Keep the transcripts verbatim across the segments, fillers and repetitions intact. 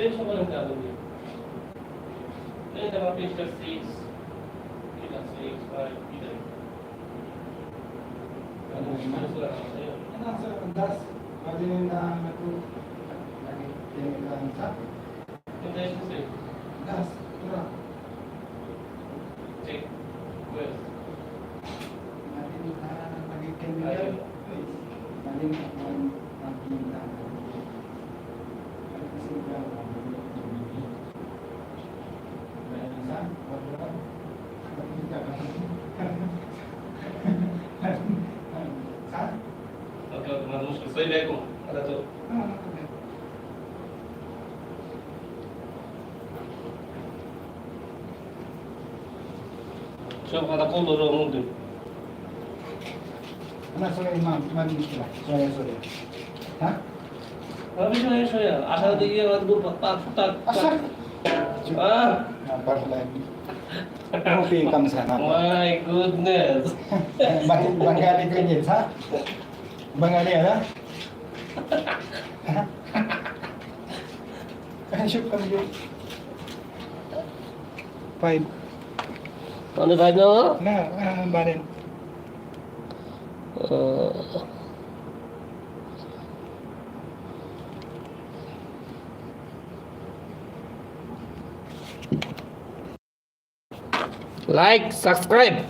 Diretso ko lang gagawin. Ngayon, mga picture six, kita six, five, kita. Ano, ano sila ang sa'yo? Ano ang sa das? Pwede na ang nagpo-, nag-, nag-, sa? Yung license plate. Das, truck. Check. Well. Ayun. Sa? Okay, okay, mas gusto. Soy Beko. Ano to? So, kada ko, loro mo din. Ano, sorry, ma'am. Ma'am, sorry, sorry. Ha? Sabi ko na yun sa'yo. Asa di yan, ano, tak, tak, tak, tak. Asa? Ah! Ah, para lang. Okay, kamusta na po? My goodness. Bang-, Bangali ko yun, ha? Bangali, ano? Ay, shoot kami yun. Five. Ano, five na, oh? Na, ah, barin. Ah. Like, subscribe.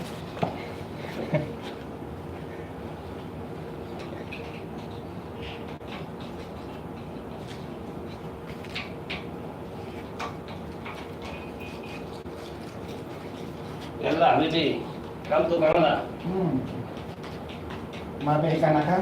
Yalla, Miti. Come to Canada. Hmm. Mabay ka na ka?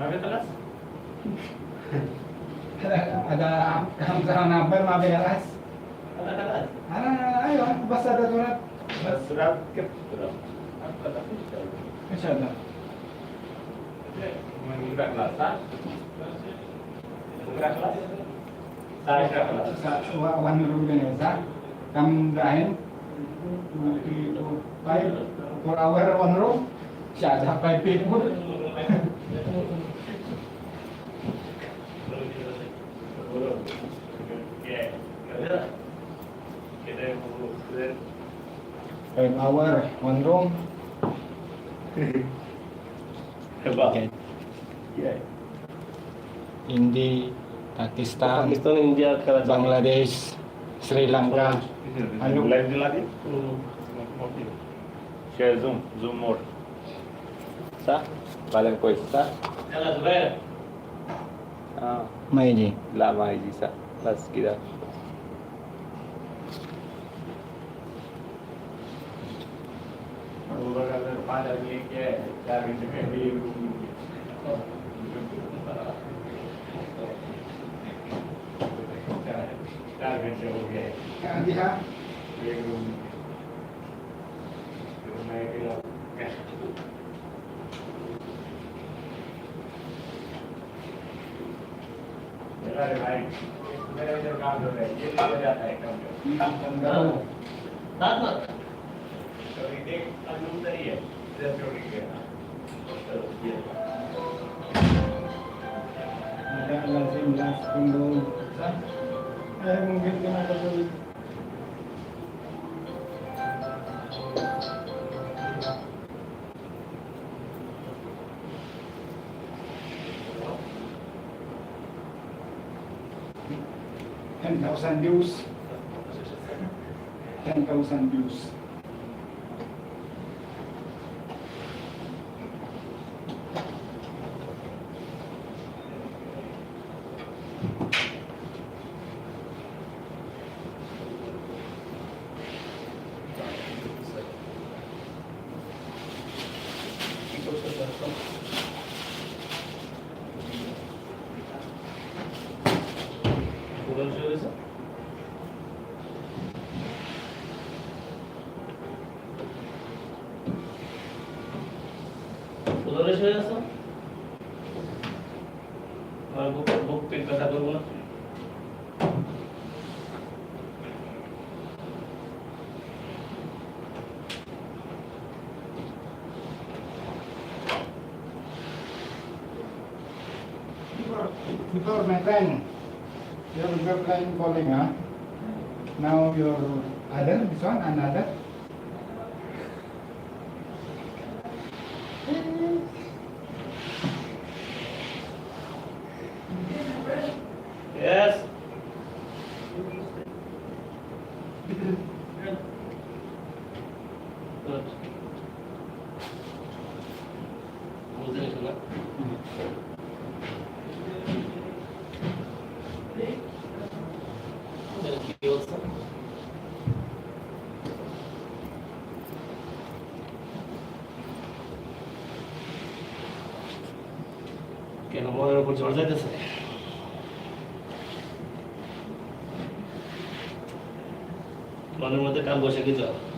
Mabitalas? Ada, kamu sarang number, mabitalas? Ada, ada. Ah, ayo, basta ada surat. Basta surat. Insya Allah. Ugra kelas, ha? Ugra kelas? Sa ugra kelas. Sa, wa-, one room din yun, sa? Kam dahin? Two, three, four, five. Four hour, one room. Siya, sa five people. Okay. Five hour, one room. Diba? Okay. Yeah. India, Pakistan, Pakistan, India, Karachi. Bangladesh, Sri Lanka. Ano? Live din lagi? Mm. Share Zoom, Zoom more. Sa? Paling pwesta? Ah, Maiji. La Maiji sa. Las kita. Ada lazim las kundung. Eh, mungkin kena ada. Ten thousand views. Ten thousand views. Dolores, ¿eso? Ah, buk-, buk-, pagkatapos mo na. Before, before, my friend, your girlfriend calling, huh? Now your other, this one, another. Yes. Good. Thank you also. Kaya mo na po, George, ito sa. Ano mo, ito, kambo siya dito.